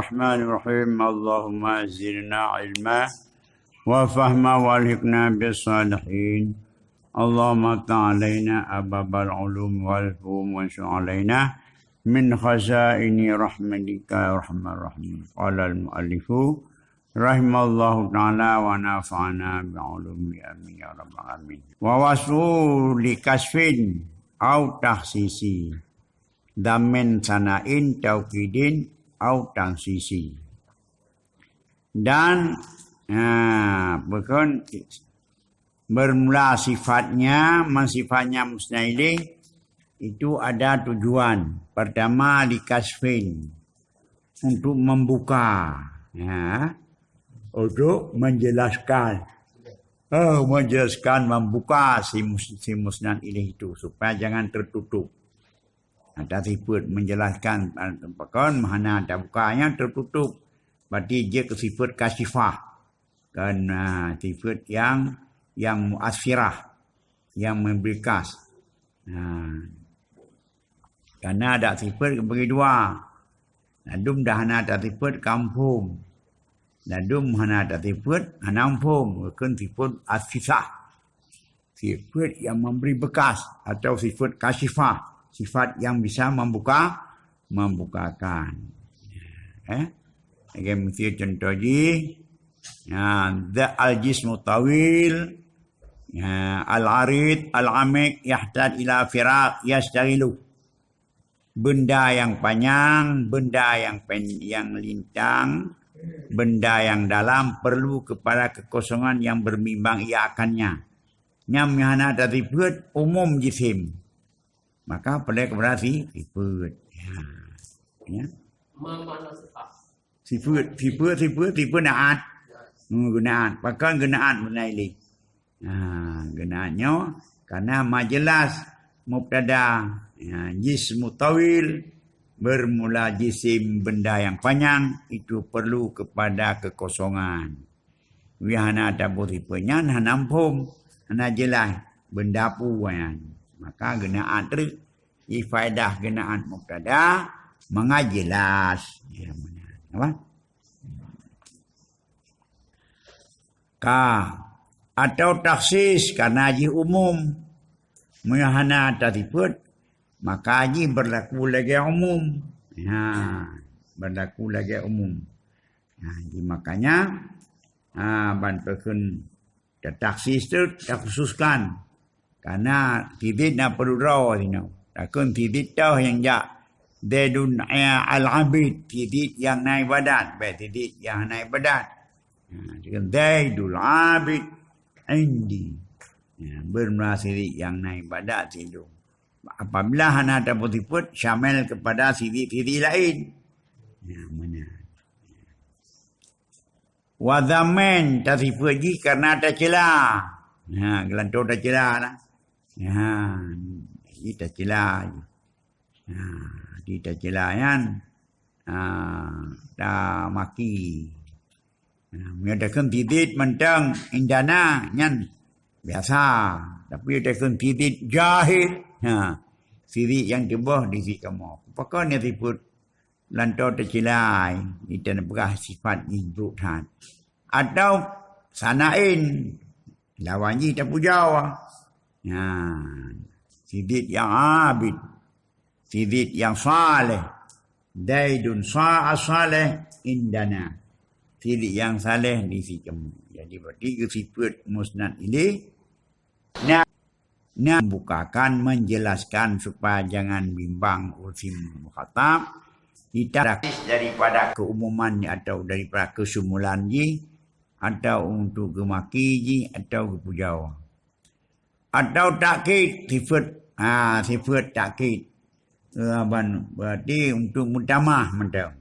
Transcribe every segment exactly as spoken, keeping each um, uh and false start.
Bismillahirrahmanirrahim. Allahumma zidna ilma wa fahma wa alhiqna bis salihin. Allahumma ta'alaina ababal ulum wal fuhum wa alaina min khazaini rahmatika ya arhamar rahimin. Qala al-muallifu rahimallahu ta'ala wa nafa'ana bi ulumihi, amin ya rabbal alamin. Wa wasfu li kasfin au tahsisi, dhamin sana'in taukidin au tansisi. Dan, ha, bukan bermula sifatnya, mensifatnya musnad ilaih, itu ada tujuan. Pertama, likasfin, untuk membuka, ya, untuk menjelaskan. Oh, menjelaskan, membuka si mus-, si musnad ilaih itu supaya jangan tertutup. Ada sifat menjelaskan, pakon, hana tabukanya tertutup. Berarti jeuet keu sifat kasyifah. Kan, ah, sifat yang, yang muasirah, yang memberi kas. Nah, karena ada sifat bagi dua. Ladum dah hana ada sifat ka muphom. Ladum hana ada sifat hana muphom. Kan sifat asisah. Sifat yang memberi bekas atau sifat kasyifah. Sifat yang bisa membuka, membukakan. Eh? Lagi mesti contoh ji. Ya, dha al-jismu tawil, ya, al-arid, al-amik, yahtad ila firaq, yastaghilu. Benda yang panjang, benda yang pen-, yang lintang, benda yang dalam perlu kepada kekosongan yang berbimbang ia akannya. Nyam hana ada sifat umum jisim. Maka perlu kepada si-, sifat. Ya. Ya. Ma makna sifat? Sifat, sifat, sifat, sifat naat. Hmm, geunaat. Pakon geunaat beuna ilée. Ha, geunaat nyoe karena majelas mubtada. Ya, jismu tawil bermula jisim benda yang panjang itu perlu kepada kekosongan. Wih hana tabu sifat nyan hana muphom, hana jelas benda peue nyan. Maka geunaat treuk. Di faedah geunaat mubtada manga jelas. Ya, beuna. Apa? Ka atau takhsis karena jih umum. Meunyoe hana tasifat, maka jih berlaku lagée umum. Ha, berlaku lagée umum. Ha, jih makanya, ha, ban peukheun takhsis tu takhususkan. Karena sidit na peuduroe sinoe. Takheun sidit toh nyang jak. Zaidun, eh, al-abid, sidit nyang na ibadat, bék sidit nyang hana ibadat. Ha, takheun Zaidul abid indi. Ya, beuna sidit nyang na ibadat sidroe. Apabila hana tapeuseubut syamil kepada sidit-sidit laén. Ya, meunan. Wa dhamin tasifat jih karena tacela. Ha, geulantoe tacela lah. Ha, jih tacela jih. Ha, jih tacela nyan. Ha, tamaki. Ha, meunyoe takheun sidit mantong indana nyan biasa. Tapi takheun sidit jahil. Ha, sidit nyang teuboh di sit kamoe. Pakon nyang sifat lantoe teucilai, ita neupeugah sifat jih brok that. Atau sanain, lawan jih tapujoe. Nah, sidit nyang abid, sidit nyang saleh. Zaidun sa-, saleh indana. Sidit nyang saleh di sit kamoe. Jadi, berarti geusifat musnad ilih. Nah, Nah, membukakan, menjelaskan supaya jangan bimbang ureuëng mukhatab, kita daripada keumuman atau daripada kesyumulan jih, atau untuk geumaki jih, atau geupujoe. Atau takkid, sifat, ha, sifat takkid. Eh, ban, berarti untuk mutamah mantong.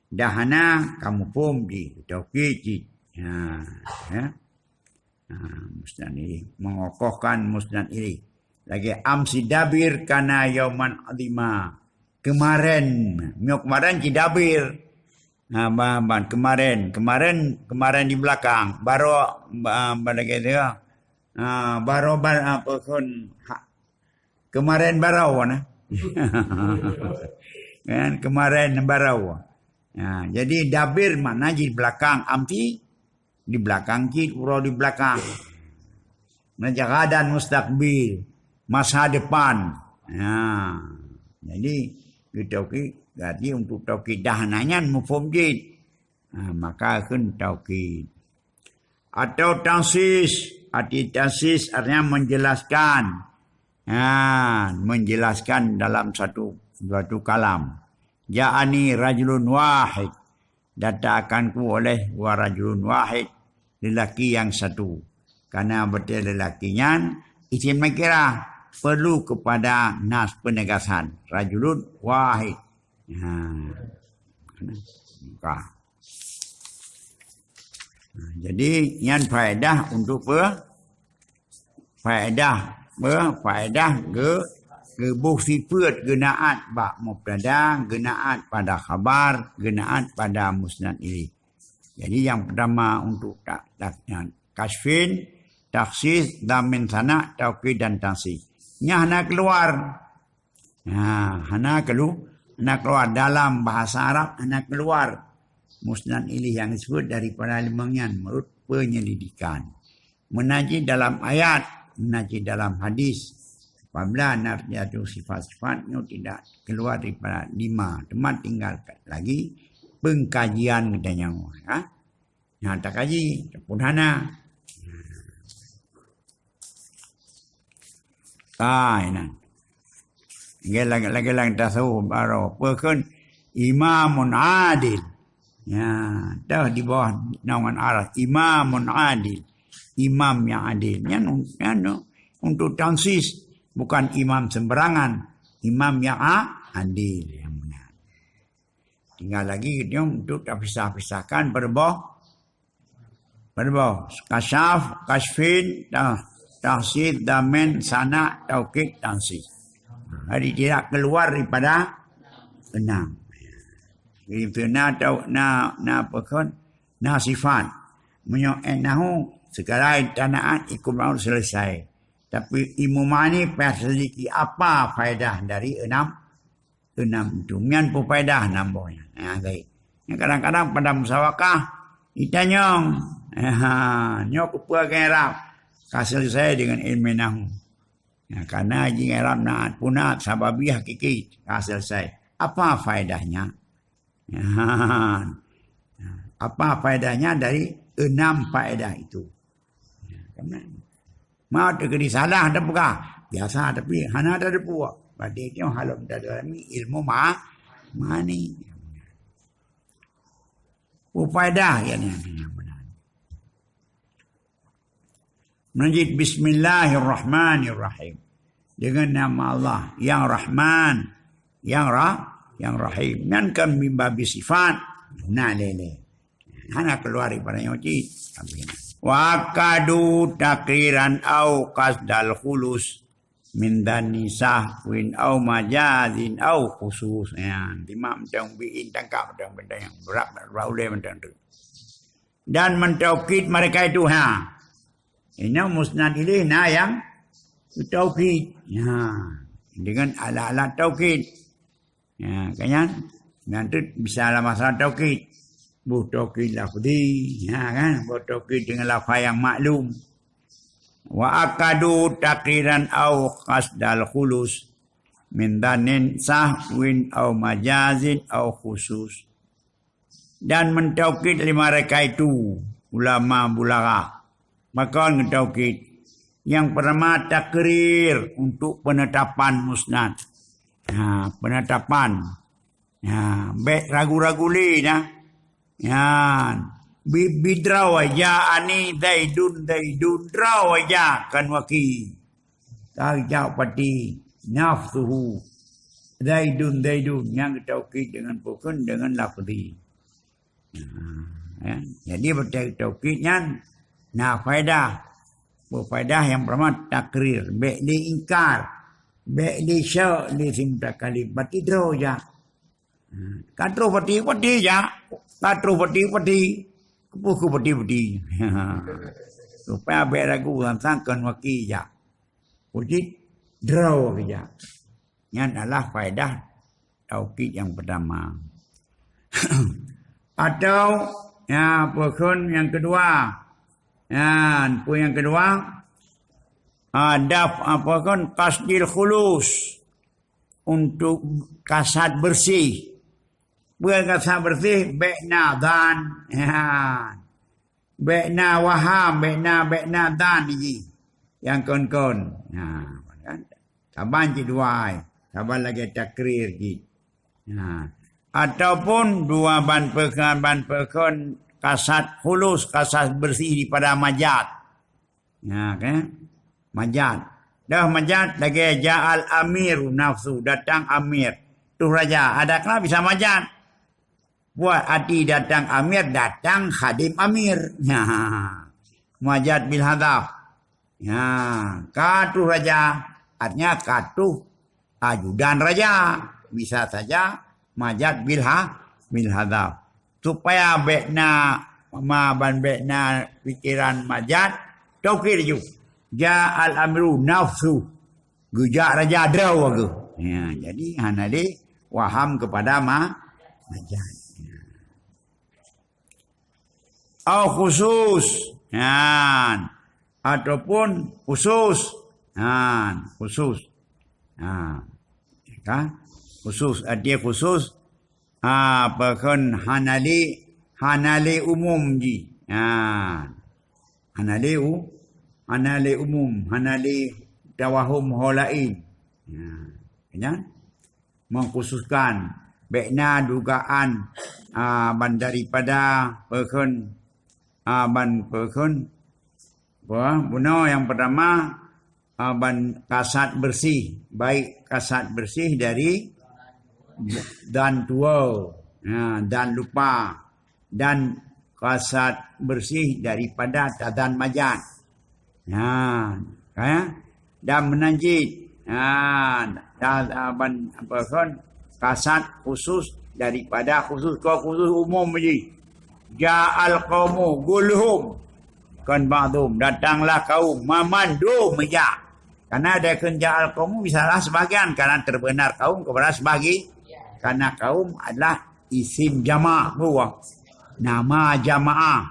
Dah hana, kamu pom jih, taukid jih. Ha, ya. Ha, musnad ilih, mengokohkan musnad ilih. Lagée amsi dabir kana yauman azima. Kemarin, nyoe kemarin ci dabir. Ha, ba-, ban kemarin, kemarin, kemarin di belakang. Baru, ba-, ba-, lagée tu, ha, baru, ba-, apa kon, ha, kemarin barau na. Kan, kemarin barau. Ha, jadi dabir makna di belakang, amti di belakang cit, uroe di belakang. Nah, ghadan mustaqbil, masa depan. Ha, jadi, di taukid, berarti untuk taukid dah na nyan mafhum cit. Ha, maka kheun taukid. Atau takhsis, arti takhsis artinya menjelaskan. Ha, menjelaskan dalam satu, satu kalam. Ja'ani rajulun wahid. Datangkanku oleh wa rajulun wahid, lelaki yang satu. Karena betul lelaki nyan isim nakirah, perlu kepada nas penegasan. Rajulun wahid. Ha. Buka. Ha, jadi nyan faedah untuk pe-, faedah, pe-, faedah ge-, geuboh sifeut geunaat bak mubtada, geunaat pada khabar, geunaat pada musnad ilaih. Jadi yang pertama untuk tak, tak, yang kasfin, takhsis, dhamin sana, taukid dan tansih. Nyan hana keluar. Ha, hana kelu-, hana keluar dalam bahasa Arab, hana keluar musnad ilaih yang disebut daripada limong nyan menurut penyelidikan. Meunan cit dalam ayat, meunan cit dalam hadis. Apabila na jatuh sifat-sifat nyoe tidak keluar daripada lima, teuma tinggal lagi pengkajian geutanyoe, ha? Nyang takaji, ataupun hana. Ka inan. Lagée, lagée, lagée lam tasawuf baroe, peue kheun imamun adil. Ya, toh di bawah naungan arah imamun adil. Imam yang adil. Nyan, nyan untuk takhsis, bukan imam sembarangan. Imam yang a-, adil, yang benar. Tinggal lagi nyoe untuk tapisah-pisahkan beureuboh, beureuboh. Kasyaf, kasfin, ta-, takhsis, dhamin, sana, taukid, tansih. Jadi tidak keluar daripada enam. Jadi na tau, na, na apa kon? Na sifat. Meunyoe innahu sekadar tanaat ikut maut selesai. Tapi ilmu ma'ani payah selidiki apa faedah dari enam enam tu. Nyan peue faedah nam boh nyan. Ha, baik. Nyan kadang-kadang pada musawakah, itanyong. Ha, nyoe keupeue geu'rab? Ka selesai dengan ilmu nahu. Ya, karena ji Arab naat punat sababi hakiki. Ka selesai. Apa faedahnya? Ya. Apa faedahnya dari enam faedah itu? Ya, karena Mau teukeudi salah tapeugah, biasa tapi hana tateupeue. Berarti nyoe halom tadalami ilmu ma-, ma'ani. Peue faedah, ya, nyan, nyan meunan. Meunajid bismillahirrahmanirrahim. Dengan nama Allah yang Rahman, yang Ra-, yang Rahim. Nyan kan min babi sifat. Na lé-lé. Hana keuluwa daripada nyoe cit. Wa akadu takriran au qasdal khulus min dhanni sahwin au majazin au khusus. Ya, timak mantong bi'in tangkap mantong benda nyang berat, berat ulée mantong tu. Dan mentaukid mereka itu, ha. Inoe musnad ilaih na nyang taukid. Ha, dengan alat-alat taukid. Ya, kan nyan? Nyan tu bisa lah masalah taukid. Boh taukid lafzi, ya kan? Boh taukid dengan lafaz yang maklum. Wa akadu takriran au qasdal khulus min dhannin sahwin au majazin au khusus. Dan mentaukid lima reka itu ulama bulaghah. Maka ngetaukid, yang pertama takrir untuk penetapan musnad. Ha, penetapan. Ha, bék ragu-ragu lé nah. Nyan, bi-, bidroe aja ani Zaidun, Zaidun, droe aja kan waki. Tajak pati nafsuhu. Zaidun, Zaidun, nyang taukid dengan pukun, dengan lafzi. Ha, ya. Jadi beutôi taukid nyan na faedah. Peue faedah? Yang pertama takrir, bék diingkar, bék disyok lé si mutakalim, pati droe jak. Ha, ka troh pati, pati jak, ka troh pati, pati, keupeue keu pati, pati. Supaya bék ragu sang-sang kon waki jak. Uji droe jak. Nyan adalah faedah taukid yang pertama. Atau, ya, apa kon nyang kedua? Ya, apa nyang kedua? Ah, daf, apa kon, qasdil khulus, untuk kasad bersih. Peue kasad bersih? Bék na dhan. Ya. Bék na waham, bék na, bék na dhan jih. Nyang kon-kon. Nah, kan? Saban cit dua ai. Saban lagée takrir jih. Nah. Ataupun dua ban peukeun, ban peukeun kasad khulus, kasad bersih daripada majaz. Nah, kan? Majaz. Dah majaz lagée ja'al amir nafsu, datang amir. Tuh raja, adakah bisa majaz? Buat hati datang amir, datang khadim amir. Nah, majaz bil hadaf. Nah, ka tuh raja, artinya ka tuh ajudan raja. Bisa saja majaz bil ha-, bil hadaf. Supaya bék na ma ban bék na pikiran majaz, taukid laju. Ja'al amiru nafsu. Geujak raja droe geuh. Ya, jadi hana lé waham kepada ma-, majaz. Au khusus. Nyan. Ataupun khusus. Nyan, khusus. Ha. Ka? Khusus, arti khusus. Ha, apa kon hana lé, hana lé umum jih. Ha. Hana lé u-, hana lé umum, hana lé tawahum ho laén. Ha. Nyan. Mengkhususkan, bék na dugaan, a, ban daripada peukheun, a, ban peukheun, apa, bunoe nyang pertama, a, ban kasad bersih, baik kasad bersih dari dan tuwoe, ha, dan lupa, dan kasad bersih daripada tadan majaz. Nah, ya. Dan meunan cit. Nah, dan, ah, ban, apa kon, kasad khusus daripada khusus, kon khusus umum jih. Ja'al qaumu kulluhum. Kon ba'dhum, datanglah kaum, ma mandum meujak. Karena ada kon ja'al qaumu misalnya sebagian, karena terbenar kaum kepada sebagi-, karena kaum adalah isim jamak, buah. Nama jamaah.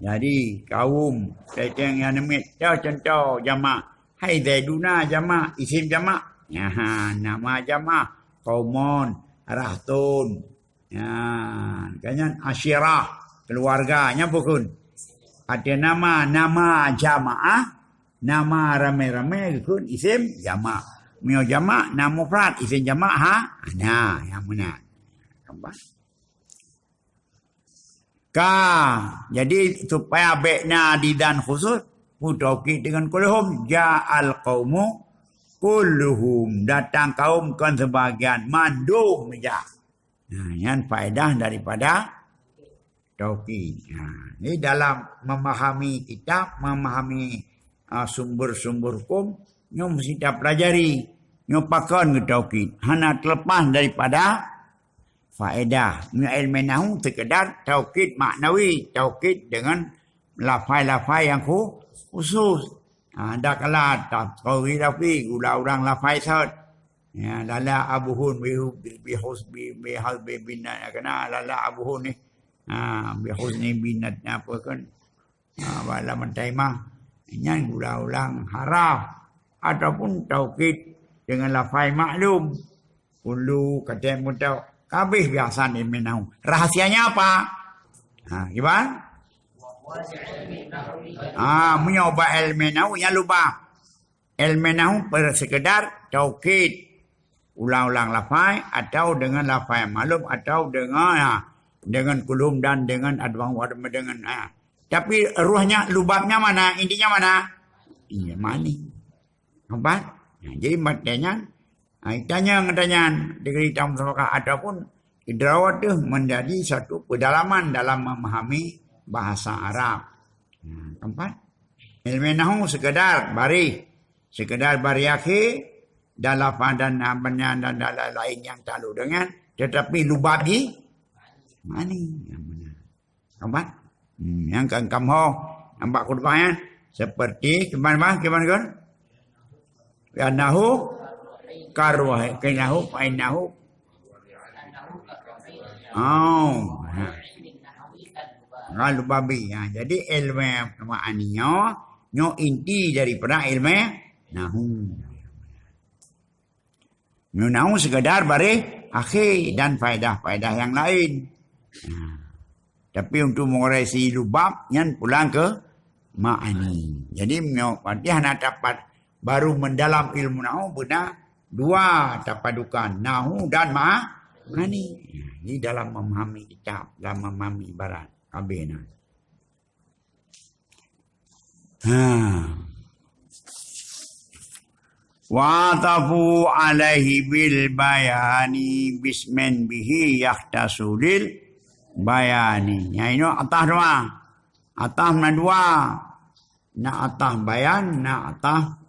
Jadi, kaum, teteng nyang namiet, contoh, contoh jamak. Hai Zaiduna jamak, isim jamak. Nyan, nama jamak. Qaumon, rahtun. Nyan, kan nyan asyirah, keluarga. Nyan peukheun. Ada nama, nama jamaah, nama ramé-ramé geukheun isim jamak. Meunyoe jamak, na mufrad, isim jamak ha-, hana, nyang meunan. Nampak? Ka. Jadi, supaya bék na di dan khusus, peutaukid dengan kulluhum. Ja'al qaumu kulluhum. Datang kaum kon sebagian, mandum jak. Nah, nyan faedah daripada taukid. Nah, ini dalam memahami kitab, memahami, ah, sumber-sumber hukum, nyoe mesti tapelajari. Nyoe pakon geutaukid. Hana terlepas daripada faedah. Nyoe ilmu nahu sekedar taukid maknawi, taukid dengan lafai-lafai yang khu-, khusus. Ha, dak kala ta-, taukid lafzi, gula urang lafai sot. Ya, lala abuhun bihu-, bi-, bihus-, bi-, bihal-, bi-, binat, kena lala abuhun ni. Ha, bihusni binat, apa kan? Ha, bak lam taimah. Nyan gula ulang haraf. Ataupun taukid dengan lafai maklum. Ulu, katem mutau. Kabeh biasa ni menau. Rahasianya apa? Ha, gimana? Ha, meunyoe bak ilmu nahu nyang lubah. Ilmu nahu per-, sekedar taukid. Ulang-ulang lafai atau dengan lafai maklum atau dengan, ha, dengan kulum dan dengan adwang wa-, dengan, ha. Tapi ruhnya, lubabnya mana? Intinya mana? Iya, mani. Nampak? Nah, jadi maknanya, ha, tanya ngon tanya degree tamu saka ataupun idrawa tu menjadi satu pedalaman dalam memahami bahasa Arab. Nah, keempat, ilmu nahu sekedar baris, sekedar baris akhir dan lafaz dan, ah, banyan dan, dan lain-lain yang takluk dengan, tetapi lubab di mani yang benar. Nampak? Hmm, nyang kan kamho nampak khutbah nyan. Seperti kiban bah, kiban kon? Annahu karwah, kainahu, fainahu. Oh, ha. Kan lubabi. Ha, jadi ilmu ma'ani nyoe, nyoe inti daripada ilmu nahu. Nyoe nahu sekadar baréh akhé dan faedah-faedah nyang laén. Ha. Tapi untuk mengoreksi lubab, nyan pulang ke ma'ani. Jadi, meunyoe Fatihah na tapat baru mendalam ilmu nahu, beuna dua tapadukan, nahu dan ma-, ma'ani. Ini dalam memahami kitab, dalam memahami ibarat. Habis na. Ha. Wa atafu alaihi bil bayani bismin bihi yahtasulil bayani. Nyang inoe ataf dua. Ataf na dua. Na ataf bayan, na ataf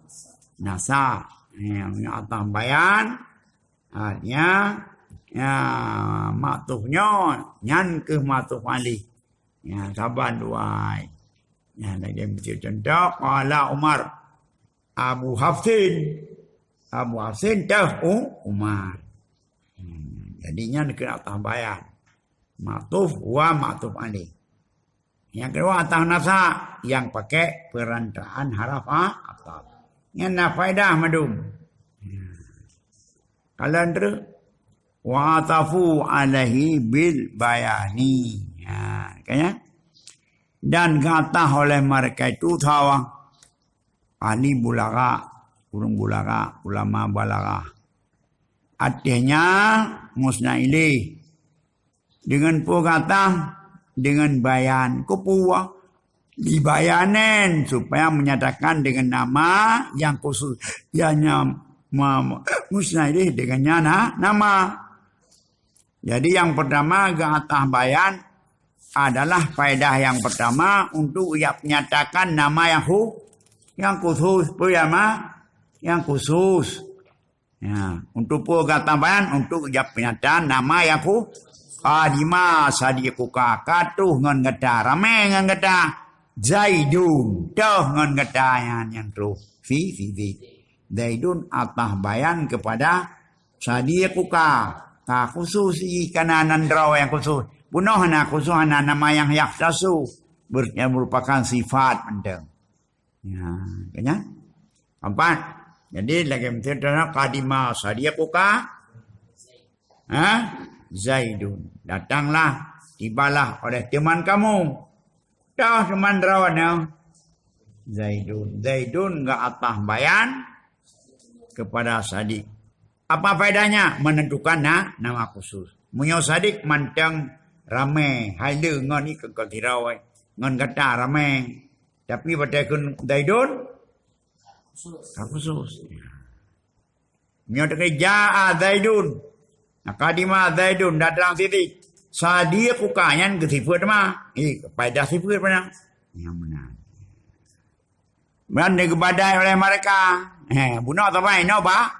nasa. Ya, na ataf bayan, artinya, ya, maktuf nyoe, nyan keuh maktuf alaih. Ya, saban dua. Ya, lagèe miseue contoh, qala Umar, Abu Hafsin. Abu Hafsin teuh U-, Umar. Hmm, jadi nyan keuh ataf bayan. Maktuf wa maktuf alaih. Nyang keudua ataf nasa, nyang pakai perantaraan haraf a-, ataf. Nyan na faedah mandum. Kalon treuk, wa atafu alaihi bil bayani. Ha, kan ya? Dan geuataf oleh mereka itu sawa ahli bulaga, ureuëng bulaga, ulama balaghah. Artinya, musna ilaih. Dengan peue gata? Dengan bayan. Keupeue? Dibayanen, supaya menyatakan dengan nama yang khusus. Ianya ma-, ma-, musna ilaih dengan nyang na-, nama. Jadi, yang pertama, geuataf bayan adalah faedah yang pertama untuk ya-, menyatakan nama yang khu-, yang khusus. Peue ya, ma? Yang khusus. Ya, untuk peue gata bayan? Untuk jak pernyataan nama yang khu-, qadima sadiquka, ka troh ngon gata, ramé ngon gata. Zaidun, troh ngon gata nyan, nyan troh. Fi, fi, fi. Zaidun ataf bayan kepada sadiquka. Ka khusus jih kana nan droe nyang khusus. Bunoe hana khusus, hana nama nyang yakhtasu. Ber-, yang merupakan sifat mantong. Ya, kan ya? Empat. Jadi, lagèe meuteumé, qadima sadiquka, ha? Zaidun. Datanglah, tibalah oleh teman kamu. Dah teman droe nyoe. Zaidun. Zaidun geuataf bayan kepada sadiq. Apa faedahnya? Menentukan na-, nama khusus. Meunyoe sadiq mantong ramé, hai le ngon ikeu ka sidroe, ngon gata ramé. Tapi watèe kheun Zaidun, ka khusus. Nyoe teuka jaa Zaidun. Nah, qadima Zaidun, datang sadiq. Sadiquka nyan geusifeuet teuma. Eh, faedah sifeuet meunan. Nyang meunan. Meunan digeubadai oleh mereka. Eh, bunoe tabai, inoe ba-,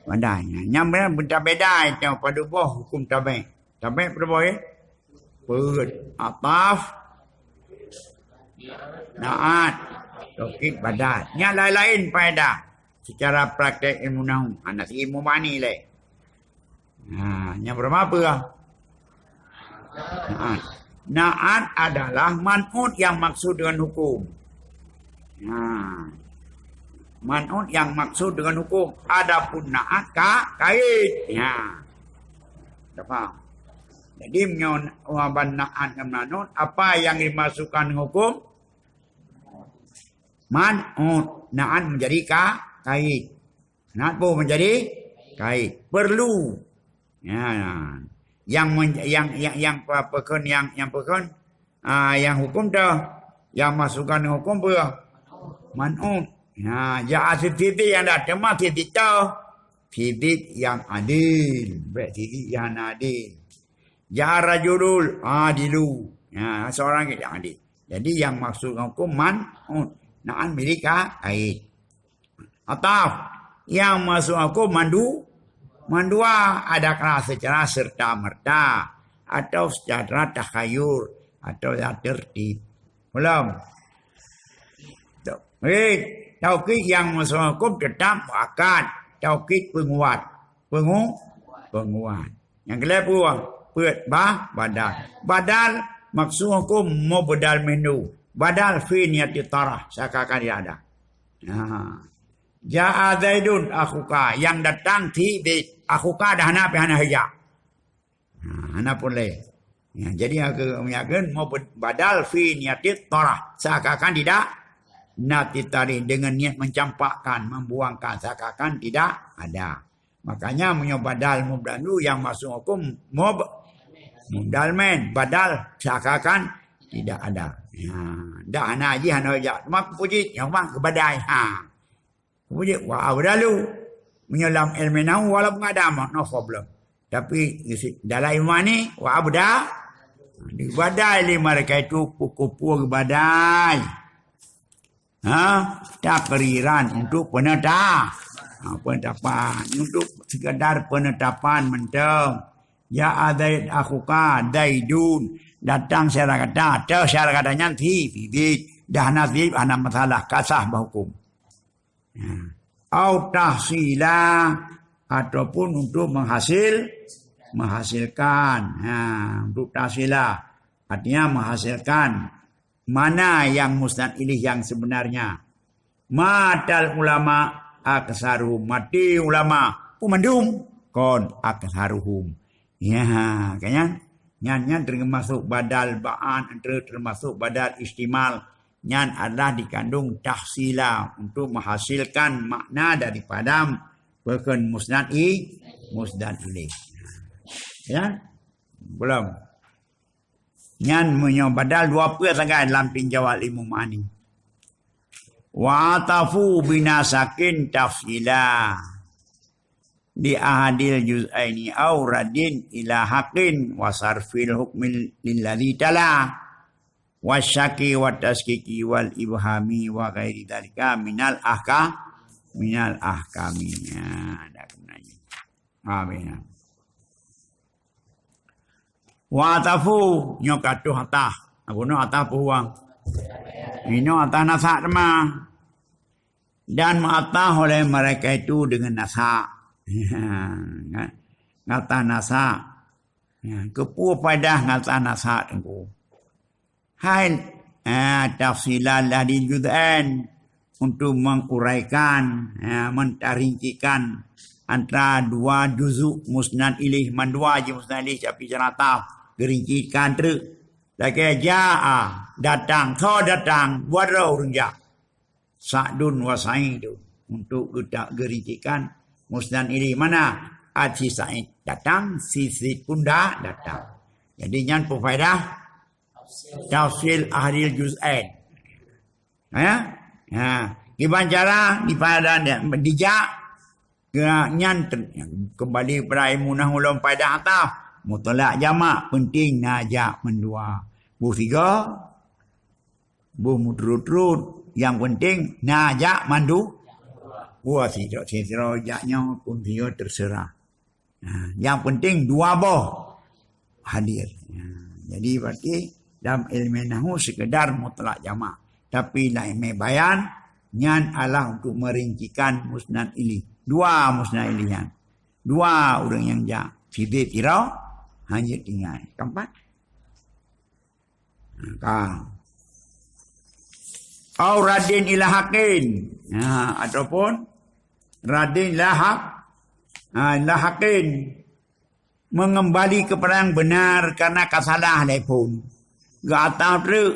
badai. Nyang meunan beutabeda itu padub boh hukum tabai. Tabai padub boh, ya? Peuet, ataf, naat, taukid, badal. Nyang laén-laén faedah secara praktek ilmu nahu. Hana ilmu ma'ani lé. Ha, nyang pertama apa? Naat. Naat adalah man'ut yang maksud dengan hukum. Ha. Man'ut yang maksud dengan hukum. Adapun naat ka kait. Ha. Dah faham? Jadi, meunyoe ban naat ngon man'ut, apa yang dimasukkan dengan hukum? Man'ut. Naat menjadi ka-, kait. Naat pun menjadi kait. Perlu. Ya. Yang men-, yang, yang, yang pe-, pekon, yang, yang pekon, ah, yang hukum dah, yang masukkan hukum apa? Man'ut. Ya, ya, sifat yang dah teuma sifat tu. Sifat yang adil. Baik sifat yang adil. Ya rajulul adilu. Ya, seorang yang adil. Jadi, yang maksud hukum man'ut. Naat menjadi ka-, kait. Ataf. Yang masuk hukum mandu-, mandua, adakah secara serta-merta atau secara takhayul atau secara tertib. Ulang. Taukid. Taukid yang masuk hukum tetap muakkad. Taukid penguat. Pengu-, penguat. Nyang keulhèe peue? Peuet ba-, badal. Badal maksud huköm mubdal minhu. Badal fi niyati tarah, seakan-akan tidak ada. Ha. Ja'a Zaidun akhuka, yang datang si Zaid. Akhuka dah hana, pih hana hijak. Ha, hana pun lé. Ya, jadi aku meunyakeun mubdal fi niyati tarah, seakan-akan tidak, niyati tarih, dengan niat mencampakkan, membuangkan, seakan-akan tidak ada. Makanya meunyoe badal mubdal minhu yang masuk huköm mub-, mubdal min, badal seakan-akan tidak ada. Ya, dah hana jih hana jak. Cuma puji, nyang mah keubadai. Ha. Keubadai, wa abdalu. Meunyoe lam ilmu nahwu walaupun ada mah, no problem. Tapi dalam ilmu ni, wa abda, dibadai lé mereka itu pukul-pukul badai. Ha, takriran untuk peneta-, ha, penetapan, untuk sekadar penetapan mantong. Ja'a Zaid akhuka, Zaidun, datang syara kata, atau syara kata nyan si, si Zaid, dah hana si, hana masalah, ka sah bak huköm. Ha. Au tahsila, ataupun untuk menghasil, menghasilkan. Ha, untuk tahsila, artinya menghasilkan. Mana yang musnad ilaih yang sebenarnya? Matal ulama aksaruhum, mati ulama pun mandum kon aksaruhum. Ya, kan nyan? Nyan, nyan termasuk badal ba'an, ter-, termasuk badal istimal. Nyan adalah dikandung tahsila untuk menghasilkan makna daripada bukan musnad i-, musnad ilaih. Ya? Belum. Nyan meunyoe badal dua peuet sagai lam tinjawab ilmu ma'ani. Wa atafu binasakin tafsila li ahadil juz'aini au radin ila haqqin wa sarfil hukmi lilladzi tala wa syaki wa taskiki wal ibhami wa ghairi dzalika minal ahka-, minal ahkami. Ya, dah kena. Ha, bina. Wa atafu, nyoe ka troh ataf. Apa nyoe ataf peue? Inoe ataf nasak teuma. Dan meuataf oleh mereka itu dengan nasak. Ngat-, ngatah nasak. Ya, keupeue faedah ngatah nasak, Teungku? Hai, ah, tafsilan lahil juz'ain, untuk menguraikan, ah, mentarincikan antara dua juzuk musnad ilaih, mandua jih musnad ilaih, tapi secara taf, gerincikan treuk. Lagèe jaa, datang, soe datang, dua droe ureueng jak. Sa'dun wa Sa'idun, untuk geuta-, gerincikan musnad ilaih. Mana? Ati Sa'id datang, si Zaid pun dah datang. Jadi nyan peufaedah tafsil ahlil juz'ain. Ya? Ha. Kiban cara dipadan dia, dijak, ke-, nyan te-, kembali kepada ilmu nahwu lom paedah ataf. Mutlak jamak, penting na jak mandua. Boh siga, boh meuturot-turot. Yang penting na jak mandu-, dua sidroe, sidroe jak nyoe pun dia terserah. Ha, yang penting dua boh hadir. Ha, jadi berarti dalam ilmu nahwu sekedar mutlak jamak. Tapi dalam ilmu bayan, nyan adalah untuk merincikan musnad ilaih. Dua musnad ilaih nyan. Dua ureueng nyang jak. Si Zaid sidroe, hana tinggai. Keempat. Ka. Au radin ila haqqin. Ha, ataupun radin ila haq-, ha, ila haqqin. Mengembali kepada yang benar karena ka salah lé phon. Geuataf treuk.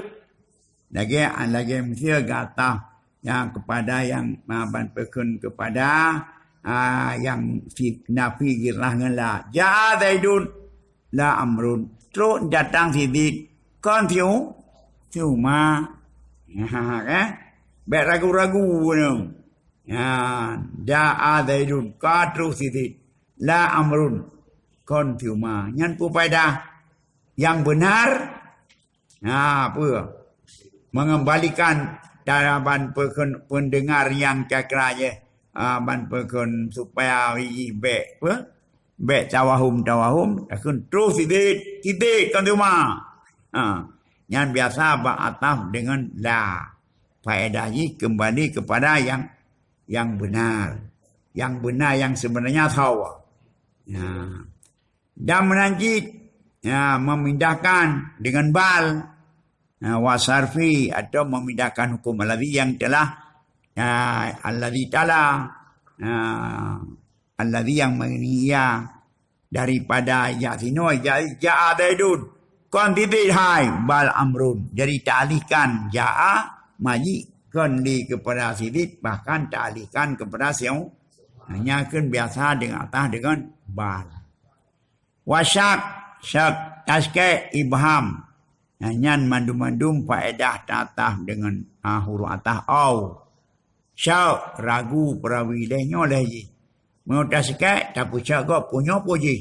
Lagèe, lagèe miseue geuataf nyang kepada yang, ah, ban peukheun kepada, ah, yang si nafi geurah ngon la. Jaa Zaidun la Amrun. Trok datang si Zaid. Kon si U-, si Umar. Ha, kan? Bèk ragu-ragu nyoe. Ya, jaa Zaidun. Ka trok si Zaid. La Amrun. Kon si Umar. Nyan peue faedah? Yang benar, ha, peue? Mengembalikan cara ban peukheun pendengar nyang cakra jih, ha, ban peukheun supaya jih bèk, peue? Bèk tawahum-tawahum, takheun trok si Zaid, si Zaid kon si Umar. Ha, nyan biasa bak ataf dengan la. Faedah jih kembali kepada yang, yang benar. Yang benar yang sebenarnya sawa. Ya. Dan meunan cit ya, memindahkan dengan bal, ya, wa sarfi, atau memindahkan hukum alladzi yang telah, ya, alladzi tala, ya, alladzi yang mengiya daripada ya sinoe, ja-, ja'a Zaidun. Kon titik hai, bal Amrun. Jadi, ta'alihkan ja'a, maji kon di kepada sidit, bahkan ta'alihkan kepada siu. Hanya kan biasa dengan atah dengan bal. Wasyak, syak, taskek, ibham. Nah, nyan mandum-mandum faedah tatah dengan, ah, huruf atah au. Syak, ragu perawi leh nyoe leh jih. Meunyoe taskek, tapeucok gob punyo pu jih.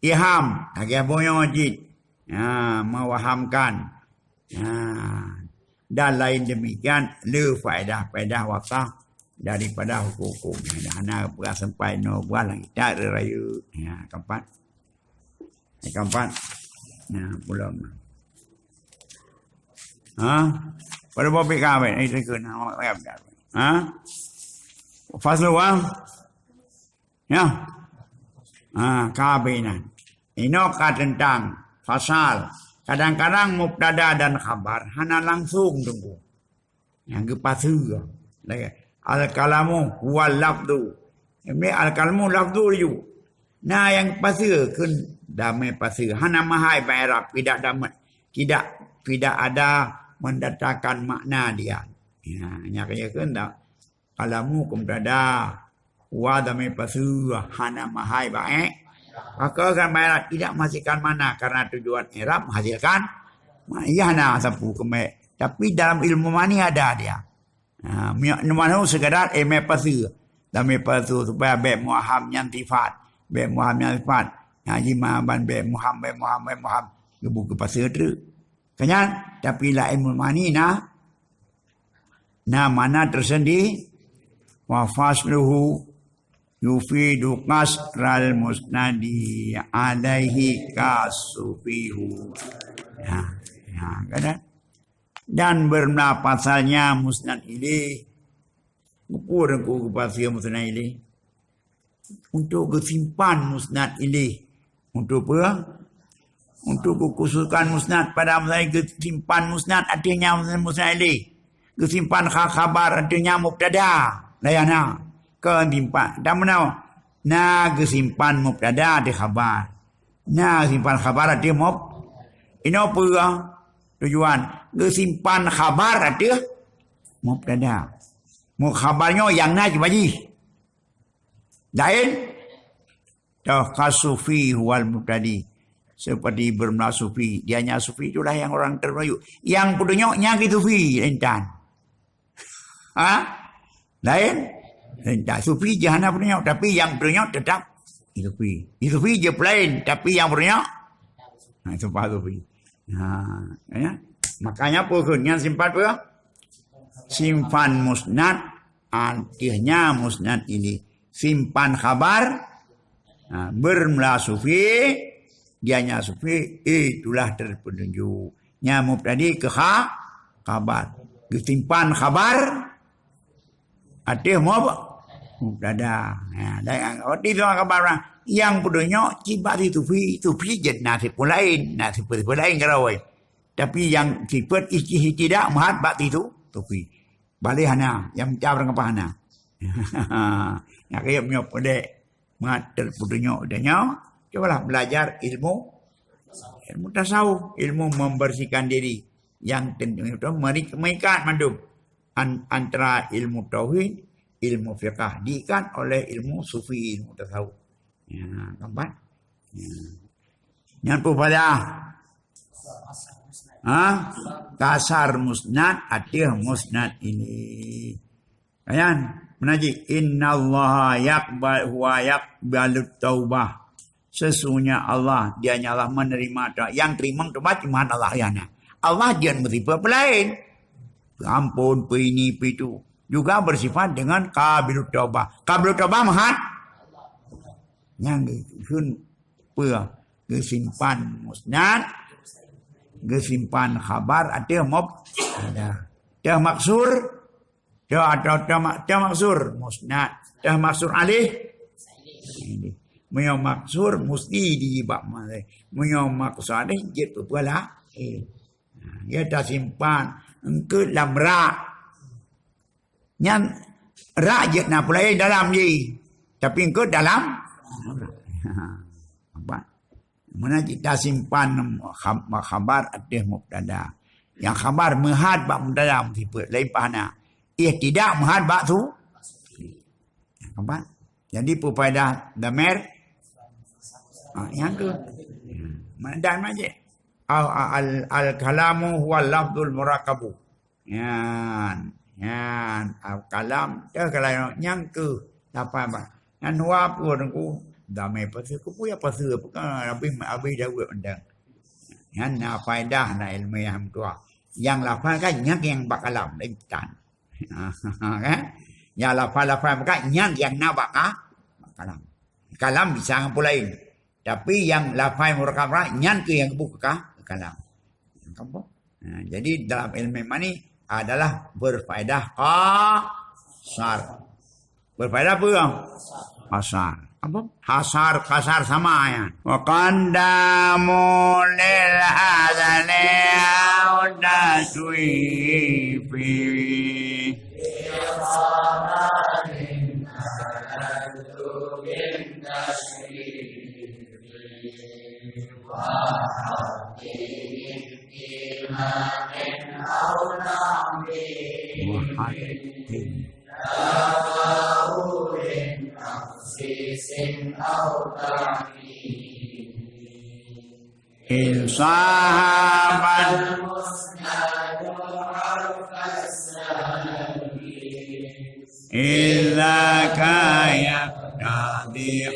Iham, lagèe punyo jih. Ha, mewahamkan. Ha, dan lain demikian, le faedah-faedah wasah daripada hukum-hukum. Hana peugah sampai nyoe buah lagi. Tak ada raya. Ya, keempat. Yang keempat. Nah, pulang. Ha? Pada bobek kawin. Eh, saya kena. Ha? Faslu, ha? Ya. Ha, kabinan. Inoe ka teuntang fasal. Kadang-kadang mubtada dan khabar hana langsung teungku. Nyang geupaseue. Al-kalamu huwa lafzu. Jadi al-kalamu lafzu laju. Nah, nyang paseue kheun damé paseue. Hana mahai bak i'rab, tidak damé, tidak, tidak ada mendatangkan makna dia. Ya, nyang kaya kheun dah. Kalamu keu mubtada. Wa damé paseue hana mahai bak i'rab. Maka kan bak i'rab tidak menghasilkan makna karena tujuan i'rab menghasilkan ma-, iya hana sapu keumbali. Tapi dalam ilmu ma'ani ada dia. Ha, mi-, ma'ani sekadar imé paseue. Damé paseue supaya bèk muham nyan sifat. Bèk muham nyan sifat. Ha, jima ban bèk muham, bèk muham, bèk muham. Geubuk keu paseue treuk. Kan nyan, tapi lam ilmu ma'ani na, na makna tersendiri. Wa fasluhu yufidu qasral musnadi alaihi kasufihu. Ya, ya, kan? Dan bermula pasalnya musnad ilaih. Geupeu ku geupaseue musnad ilaih. Untuk geusimpan musnad ilaih. Untuk apa? Untuk geukhususkan musnad pada musnad, geusimpan musnad, artinya musnad ilaih. Geusimpan kha-, khabar, artinya mubtada. Layana. Keu simpan. Dan meunoe. Na geusimpan mubtada di khabar. Na geusimpan khabar ateueh mub-, inoe peue tujuan? Geusimpan khabar ateueh mubtada. Mukhabar nyoe nyang na cuma jih. Laén? Toh kasufi huwal mubtadi. Seperti bermula sufi. Dianya sufi itulah yang orang terbayu. Yang peudunyok nyang sufi intan. Ha? Laén? Laén. Tak sufi jih hana peudunyok, tapi nyang peudunyok tetap sufi. Sufi jih pelain, tapi nyang peudunyok, ha, sumpah sufi. Ha, ya. Makanya apa tu? Nyang simpan apa? Simpan musnad, artinya musnad ini. Simpan khabar, ha, bermula sufi, dianya sufi, itulah terpetunjuk. Nyang mubtadi keu kha-, khabar. Geusimpan khabar ateueh mub-, mubtada. Nah, dan roti tu khabar orang. Nyang peudunyok cit bak si sufi, sufi jeuet na sifat laén, na sifat-sifat laén keudroe. Tapi nyang sifat ihtida-, ihtidak meuhat bak si su-, sufi. Baleh hana, nyang meucah barang apa hana. Nyang kayém nyoe peudeh. Mangat terpeudunyok donya, cubalah belajar ilmu, ilmu tasawuf, ilmu membersihkan diri. Yang tentu itu meri-, mengikat mandum an-, antara ilmu tauhid, ilmu fiqah, diikat oleh ilmu sufi, ilmu tasawuf. Ya, keempat. Ya. Yang peupada, ha? Kasar musnad, ateueh musnad ini. Ayan, meunan jih, "Innallaha yaqbal, huwa yaqbalut taubah." Sesungguhnya Allah, Dianya Allah menerima ta-, yang terima taubat cuma Allah, ya na. Allah jangan bersifat pelain. Peuampôn, peuini, peuitu. Juga bersifat dengan qabilut taubah. Qabilut taubah mahat. Nyang geukheun peue? Geusimpan musnad, geusimpan khabar ateueh mubtada. Teuh maksur, Teuh atau teuh ma-, teuh maksur musnad, teuh maksur alaih. Meunyoe maksur, musti di bak ma-, meunyoe maksur jeuet peue lah. Eh. Ha, ya tasimpan eungkôt lam rak. Nyan rak jeuet na pulai dalam jih. Tapi eungkôt dalam. Ha, apa? Meunan cit tasimpan khab-, khabar ateueh mubtada. Nyang khabar meuhat bak mubtada meusipeut, laén paih na. Ihtidak meuhat bak su-, apa? Jadi, peue faedah dhamer? Ah, nyang keuh. Mana dan majek? Al, al, al kalamu huwa lafzul murakabu. Nyan, nyan, al kalam, dah kalau nyang keuh, lafai ba. Nyan huwa peue Teungku? Dhamer paseue, keupeue ya paseue, peue kan habéh, habéh jaweueb mantong. Nyan na faedah na ilmiah meutuah. Nyang lafai kan nyang, nyang bak kalam, laén tan. Kan? Nyang lafai-lafai meukat nyang, nyang na bak ka-, bak kalam. Kalam bisa ngon peue laén. Tapi nyang lafai murakab nyan keuh nyang geuboh keu ka-, kalam. Kampung. Ha, jadi dalam ilmu ma'ani adalah berfaedah qasar. Berfaedah apa? Qasar. Apa? Hasar, kasar sama ya. Wa qaddamu lil hazali au taswifi. Muhaddin. In sahabat. Idza ka yaqtadi.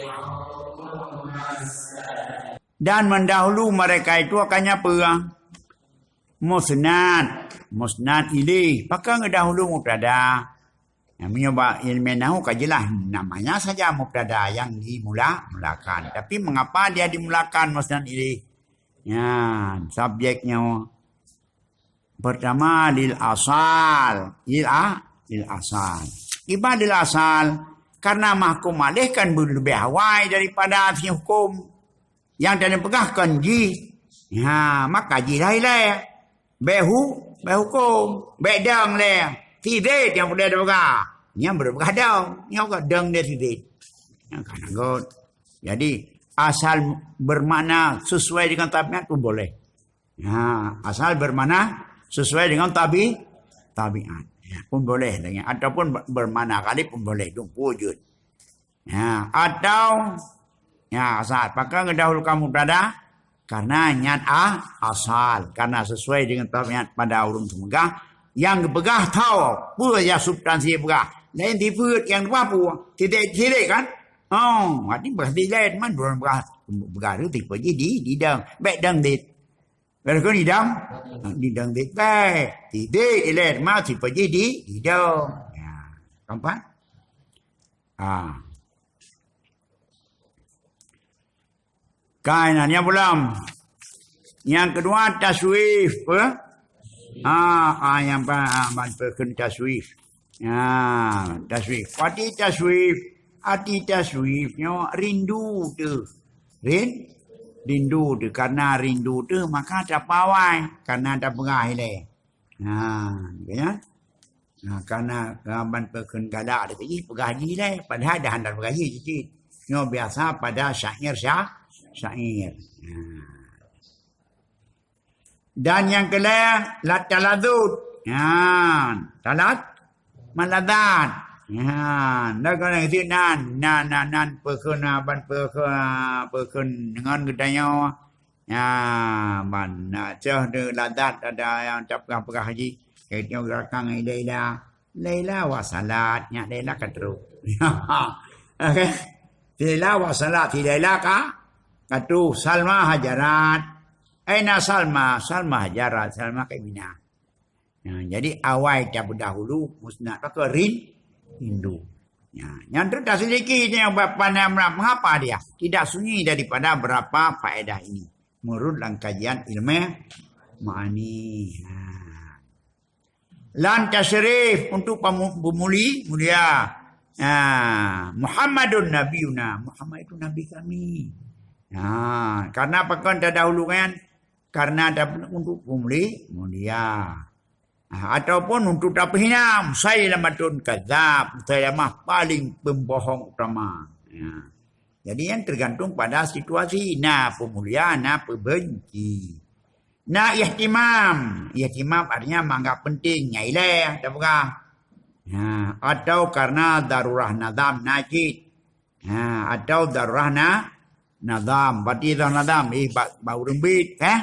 Dan mendahulu mereka itu akannya apa? Musnad, musnad ilaih. Pakon geudahulu mubtada? Nah, meunyoe bak ilmu nahwu ka jeulaih, namanya saja mubtada yang dimula-mulakan. Tapi mengapa dia dimulakan musnad ilaih? Nyan, subjeknya. Pertama, lil asal. Lil a-, lil asal. Kiban lil asal, karena mahkum alaih kan leubeh awai daripada si hukum. Nyang tanyoe peugah kon jih. Ha, maka jih dah ilée. Bék hu-, bék huköm, bék dong lé. Si Zaid nyang peureulée tapeugah. Nyang peureulée peugah dong. Nyoe ka dong lé si Zaid. Nyang ka na göt. Jadi, asal bermakna sesuai dengan tabiat pun boleh. Ha, asal bermakna sesuai dengan tabi-, tabiat. Ya, pun boleh lagi. Ataupun ber-, bermakna kali pun boleh. Dong wujud. Ha, atau, ya, asal. Pakon geudahulukan mubtada? Karena nyan a-, asal. Karena sesuai dengan tabiat pada ureuëng teumeugah. Nyang geupeugah tho, peue ya substansi peugah. Laén sifeuet nyang dua peue. Titik-titik kan? Oh, berarti berarti laén man ureuëng peugah, peugah tu tipe jih di, di dong. Bék dong dit. Lalu kan idam? Idam di teh. Titik ilet ma sipa jadi idam. Ya. Keempat. Ah. Kainannya belum. Yang kedua taswif, apa? Ah, ah, yang apa? Ah, bantu taswif. Ha, taswif. Pati taswif, ati taswif nyoe rindu teuh. Rin-, rindu teuh. Karena rindu teuh, maka tapawai. Karena tapeugah ilée. Ha, ya. Ha, karena raban peukheun galak teuh jih, peugah jih ilée. Padahai dah hana peugah jih cit. Nyoe biasa pada syair sya-, syair. Ha. Dan nyang keulhèe, lat taladzud. Nyan, talat, maladzat. Nyan, dan kalau itu nan, nan, nan, nan, peukheun, ban peukheun, peukheun dengan geutanyoe. Nyan, ban, na, cah de lazat ada nyang tapeugah-peugah haji. Keu geurakang ida-ida. Laila wasalat, nyak Laila ka trok. Okey. Laila wasalat, si Laila ka, ka trok. Salma hajarat. Aina Salma? Salma hajarat, Salma ka mina. Nah, jadi awai tabeudahulu musnad apa rin-, rindu. Ya, nyang tu taselidiki nyang bak pandai meulah. Mengapa dia? Tidak sunyi daripada berapa faedah ini. Menurut dalam kajian ilmiah ma'ani. Nah. Lan tasyrif untuk pemu-, pemuli-, mulia. Ha, Muhammadun nabiyuna, Muhammad itu nabi kami. Ha, karena pakon tadahulukan? Karena ta-, untuk peumuli-, mulia. Ha, ataupun untuk tapeuhina, Musailamatun kadzab, Musailamah paling pembohong utama. Ya. Jadi, yang tergantung pada situasi. Na peumulia, na peubenci. Na ihtimam. Ihtimam artinya menganggap penting, nyang ilée, tapeugah. Ha, atau karena darurah nazam na cit. Ha, atau darurah na-, nazam. Berarti darurah nazam, eh, ba-, ba ureuëng biet, eh?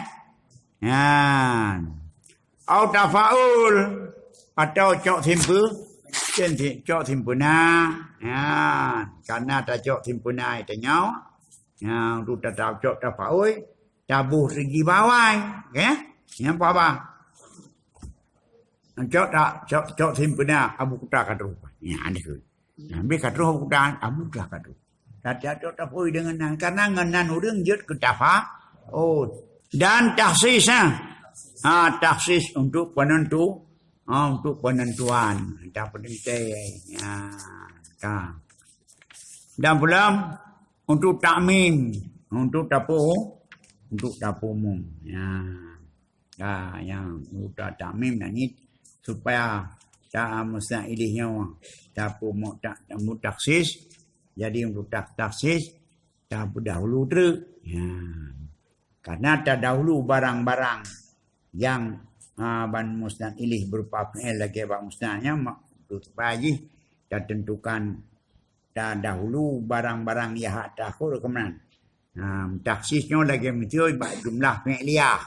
Ha. Au tafaul, atau cok simpe-, cen si-, cok simpeuna. Ha, karena tacok simpeuna tanyoe. Ha, untuk ta-, tacok tafaul, taboh sigi bawai, ya? Nyang apa, bah? Cok tak, cok, cok simpeuna Abu Kuta ka troh. Ya, ada ke? Nah, habis ka troh Abu Kuta, Abu Kuta ka troh. Tapi ada tapui dengan nan, karena ngon nan ureuëng jeuet keu tafa-, oh, dan takhsis, ha. Ha, takhsis untuk penentu, ha, untuk penentuan. Dah penentu, ya, ka. Dan pulang untuk takmim, untuk tapu-, untuk tapu umum. Ya. Ha, nyang uta takmim na nit supaya ta musnad ilih nyoe, tapeumo-, ta-, tamu takhsis, jadi untuk tak-, takhsis, tapeudahulu treuk. Ha. Karena tadahulu barang-barang nyang, ha, ban musnad ilih berupa fi'il lagée bak musnad nyan ma-, supaya jih tatentukan tadahulu barang-barang nyang hak takhur keunan. Ha, takhsis nyoe lagée meucue bak jumlah fi'liyah.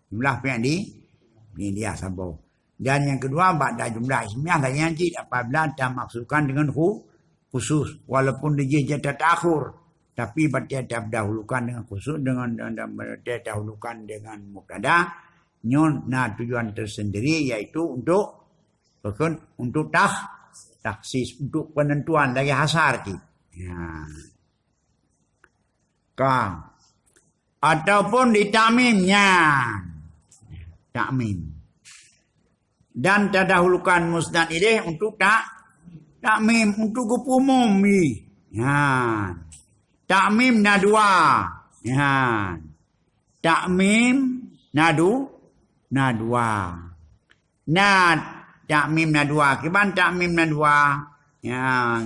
Jumlah fi'li-, fi'liyah saboh. Dan nyang keudua, bak da jumlah ismiyah lagée nyan cit apabila tamaksudkan dengan khu-, khusus, walaupun dijih jata takhur, tapi berarti tadahulukan dengan khusus, dengan, dengan, dengan, tadahulukan dengan mubtada, nyoe na tujuan tersendiri, yaitu untuk, untuk tah-, takhsis, untuk penentuan lagée hasar cit. Ya. Ka. Ataupun di takmim nyan. Takmim. Dan tadahulukan musnad ilih untuk tak-, takmim, untuk geupeuumum jih. Nyan. Takmim na dua. Nyan. Takmim na du-, na dua. Na takmim na dua. Kiban takmim na dua? Ya,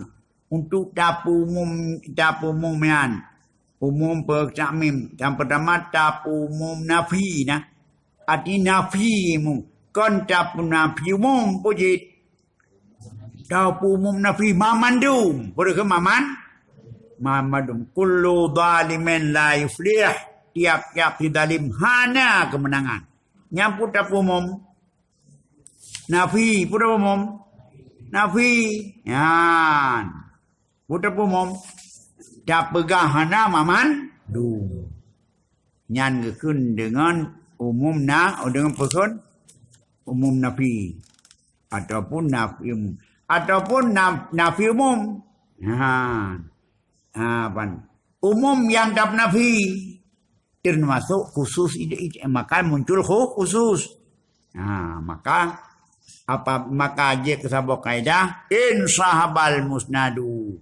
untuk tapeumum, tapeumum nyan. Umum pe takmim. Yang pertama tapeumum nafi na. Arti nafi umum. Kon tapeumum nafi umum, peue jih? Tapeumum nafi ma mandum. Peue kheun ma man-, ma mandum. Kullu zalimin la yuflih. Tiap-tiap si zalim hana kemenangan. Nyan peue tapeumum? Nafi, peue tapeumum? Nafi. Nyan. Peue tapeumum? Tapeugah hana ma mandum. Nyan geukheun deungon umum na-, deungon peue kheun? Umum nafi. Ataupun nafi umum. Ataupun na-, nafi umum. Ha. Ha, ban. Umum nyang dap nafi. Termasuk khusus ide-, ide-, maka muncul khu-, khusus. Ha, maka apa, maka jeuet keu saboh kaidah, in sahabal musnadu.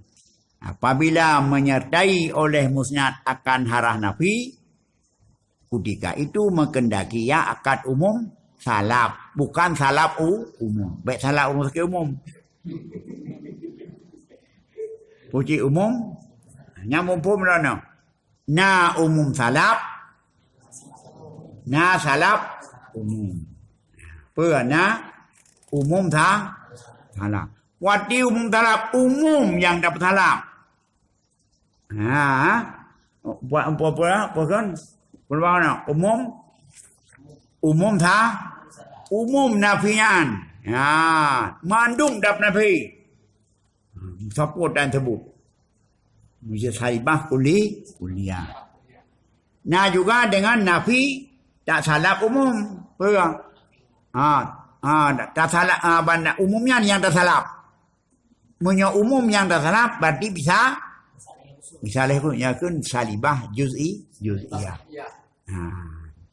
Apabila menyertai oleh musnad akan harah nafi, ketika itu menghendaki ia akad umum salaf, bukan salaf u-, umum. Baik salaf umum sakit umum. Puji umum, nyambung pun dah. Na umum salaf, na salaf umum. Peue na umum sa-, salaf. Wati umum salaf, umum nyang dap salaf. Ha. Buat apa-apa, apa kan? Peue na umum, umum sa-, umum nafi nyan. Ha, mandum dap nafi. Sapeue tan sebut? Bisa salibah kuli-, kuliah. Nah, juga dengan nafi tak salaf umum. Peue? Ha, ha, tak salaf, ha, banda umum nyan nyang tak salaf. Meunyoe umum nyang tak salaf, berarti bisa, bisa leh kun, ya kun salibah juz'i, juz'iyah. Ha,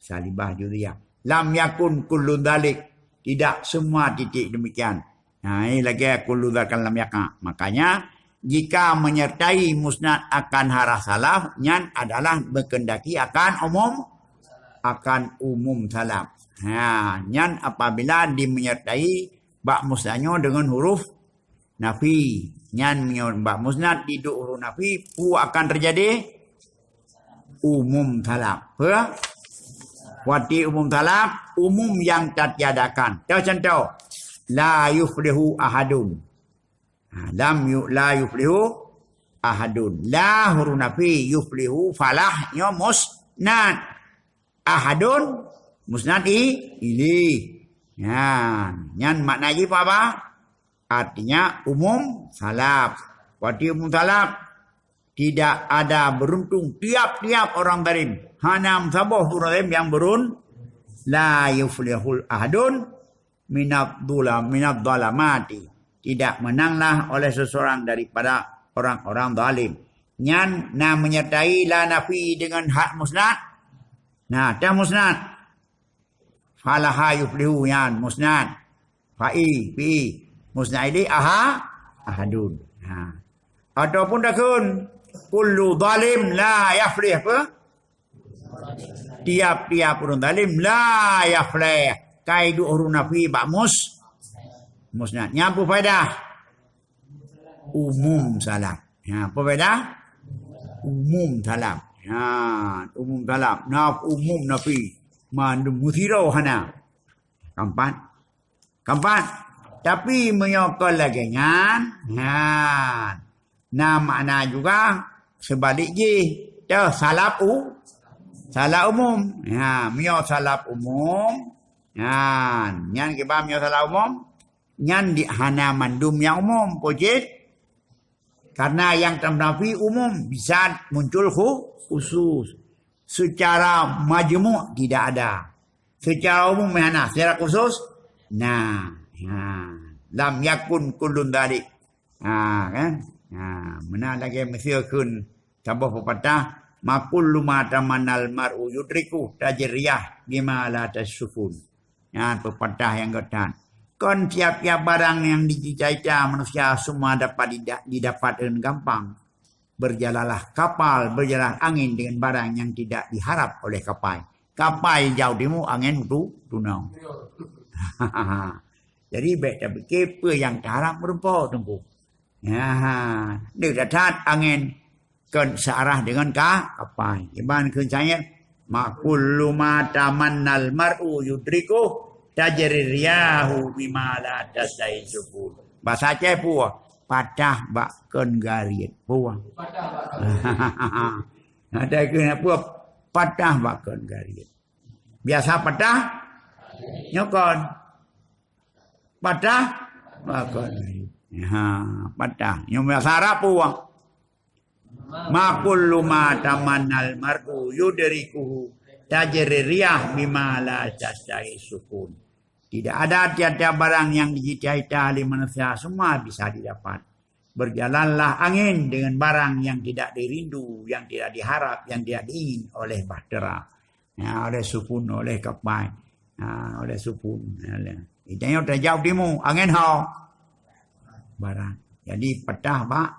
salibah juz'iyah. Lam yakun kullu dzalik, tidak semua titik demikian. Ha, ini lagi kullu dzalika lam yaqa. Makanya, jika menyertai musnad akan harah salaf, nyan adalah meukeundaki akan umum, akan umum salaf. Ha, nyan apabila dimenyertai bak musnad nyoe deungon huruf nafi. Nyan meunyoe bak musnad diduek huruf nafi, peue akan teujadi? Umum salaf. Peue? Watèe umum salaf, umum nyang tatiadakan. Teuh contoh, la yuflihu ahadun. Ha, lam yu-, la yuflihu ahadun. La huruf nafi, yuflihu, falah nyoe musnad. Ahadun musnad i-, ilaih. Nyan, nyan makna jih apa? Artinya umum salaf. Watèe umum salaf, tidak ada beruntung tiap-tiap orang zalim. Hana meusaboh ureueng zalim nyang berun-, la yuflihul ahadun minadh dhulam-, minadh dhalamati. Tidak menanglah oleh seseorang daripada orang-orang zalim. Nyan na menyertai la nafi deungon hak musnad. Nah, teuh musnad. Falaha yuflihu nyan musnad. Fa'i, fi'i. Musnad ilaih aha, ahadun. Ha. Ataupun takheun, kullu zalim la yaflih apa? Tiap-tiap ureueng zalim la yaflih. Kai duek huruf nafi bak mus-, musnad. Nyan peue faedah? Umum salaf. Ha, peue faedah? Umum salaf. Ha, umum salaf. Naf-, umum nafi. Mandum meusidroe hana. Keempat. Keempat. Tapi meunyoe kon lagèe nyan, nyan. Na makna juga seubalik jih. Teuh salaf u-, salaf umum. Ha, meunyoe salaf umum, nyan. Nyan kiban meunyoe salaf umum, nyan di, hana mandum nyang umum. Peue cit? Karena nyang tam nafi umum, bisa muncul khu-, khusus. Secara majmuk tidak ada. Secara umum hana, secara khusus, nah, ha. Lam yakun kullun dzalik. Ha, kan? Ha, meunan lagèe miseue kheun saboh peupatah, "Ma kullu ma tamannal mar'u yudriku tajriyah bima la tasufun." Nyan peupatah nyang göt that. Kon tiap-tiap barang nyang dicita-cita manusia semua dapat dida-, didapat dengan gampang. Berjalanlah kapal, berjalan angin dengan barang yang tidak diharap oleh kapai. Kapai jauh timu, angin tu tunong. Jadi, bèk tapike peue nyang taharap meureumpok teungku. Nyan, deuh that-that angén kon searah deungon ka-, kapai. Iban kheun cit, "Ma kullu ma tamannal mar'u yudrikuh, tajri riyahu bima la tastahyi sufun." Basa Aceh peue? Patah bak kon gariet. Peue? Ada keu peue? Patah bak kon gariet. Biasa patah? Nyoe kon. Patah? Bak kon. Ha, patah. Nyoe bahasa Arab peue? "Ma kullu ma tamannal mar'u yudrikuhu, tajri riyah bima la tastahyi sufun." Tidak ada tiada barang yang dicita-cita oleh manusia, semua bisa didapat. Berjalanlah angin dengan barang yang tidak dirindu, yang tidak diharap, yang tidak diingin oleh bahtera. Ya, oleh sufun, oleh kapai. Ha, oleh sufun. Ya, oleh. Kita nyoe tajaweueb timu, angén ho. Barang. Jadi, patah bak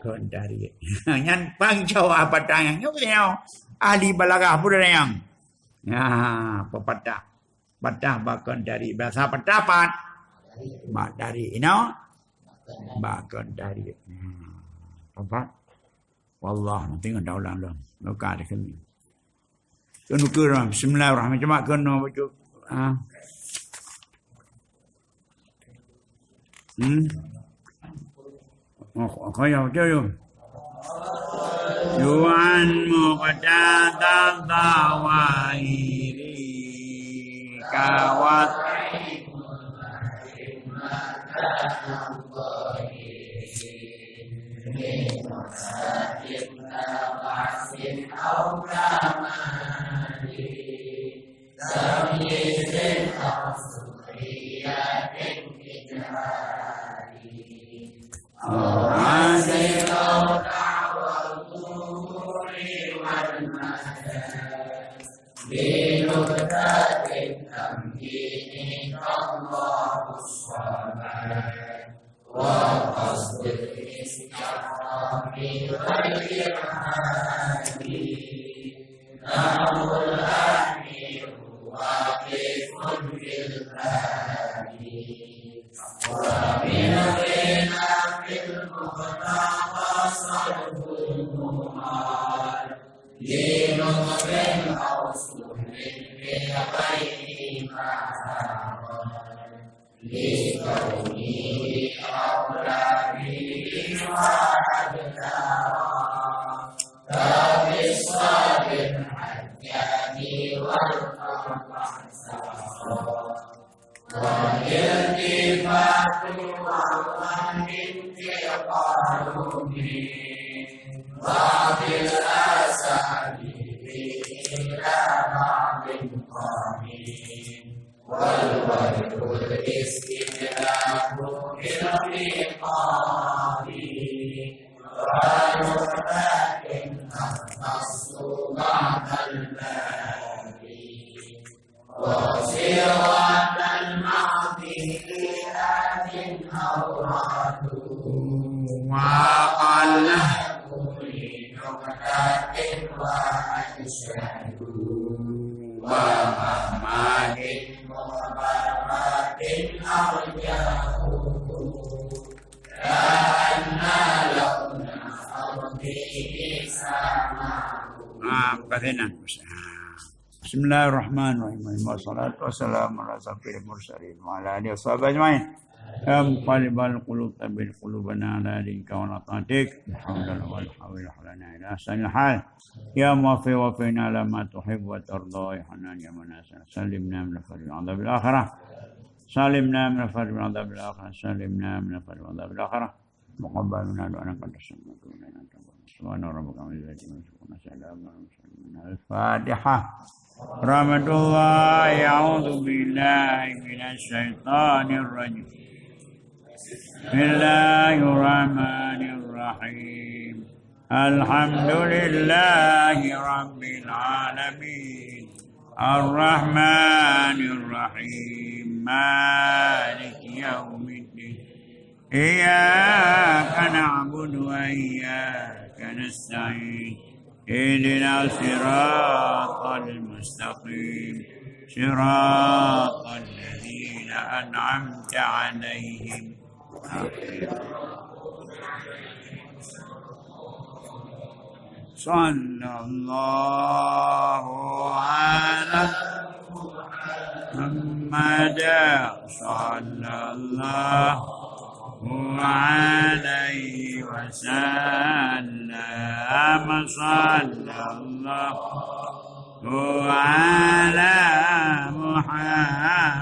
kon gariet. Nyan pang cowok patah nyan. Nyoe nyoe. Ahli balaghah pun ada nyang. Ya, pepatah. Patah bak kon gariet. Bahasa patah pat. Bak gariet. You know? Bak kon gariet. Hmm. Apa? Wallah, nanti ngon daulah lom. Lokal di sini. Keuneukeu, bismillahirrahmanirrahim. Cuma keunoe bacut. Ha? Hmm? Oh, kaya bacut, yo. Yuan muqtada zawahiri kawat والإرهاب. نحو الأمير واقف في الباب. ومن غنى في المقتضى صرف المحال. لنطق أو سمع بغير ما حضر. لكونه أولى به وأجدر. كقصة الحجاج والقرن سقط. والالتفات وهو الانتقال من بعض الأساليب إلى بعض القائل. والوجه الاستدلال بالخطاب. ونقطة تختص بعض الباب. وصيغة الماضي لآت أو راد. وقلب كل نقطة وأشهد. ومهما من مبالغة أرجاه. كأن لون أرضه سماء. Ah, bukan senang. Bismillahirrahmanirrahim. Wassalatu wassalamu ala asyrafil mursalin wa ala alihi washabihi ajmain. Ya muqallibal qulub, tsabbit qulubana ala dinika wa ala ta'atik. Haulana wala haula lana illa ahsanil hal. Ya muwaffiq, waffiqna ala ma tuhibbu wa tarda. Ya Hannan, ya Mannan, sallimna min fahri adzabil akhirah. Sallimna min fahri adzabil akhirah. Sallimna min fahri adzabil akhirah. تقبل منا دعاءنا قد سمعت وإلينا تقبل. سبحان ربك رب العزة عما يصفون. سلام على المرسلين. الفاتحة. رحمة الله. أعوذ بالله من الشيطان الرجيم. بسم الله الرحمن الرحيم. الحمد لله رب العالمين. الرحمن الرحيم. مالك يوم الدين. إياك نعبد وإياك نستعين. اهدنا الصراط المستقيم. صراط الذين أنعمت عليهم. صلى الله على محمد. صلى الله عليه وسلم. صلى الله على محمد.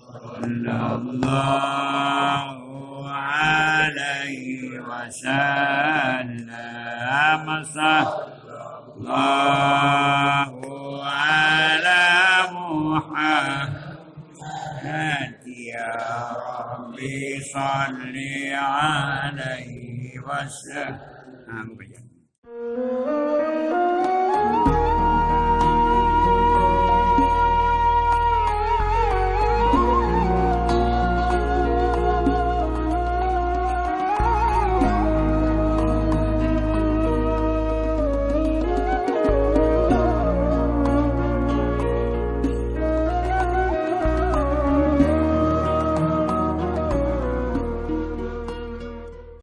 صلى الله عليه وسلم. صلى الله على محمد. يا ربي صل عليه وسلم.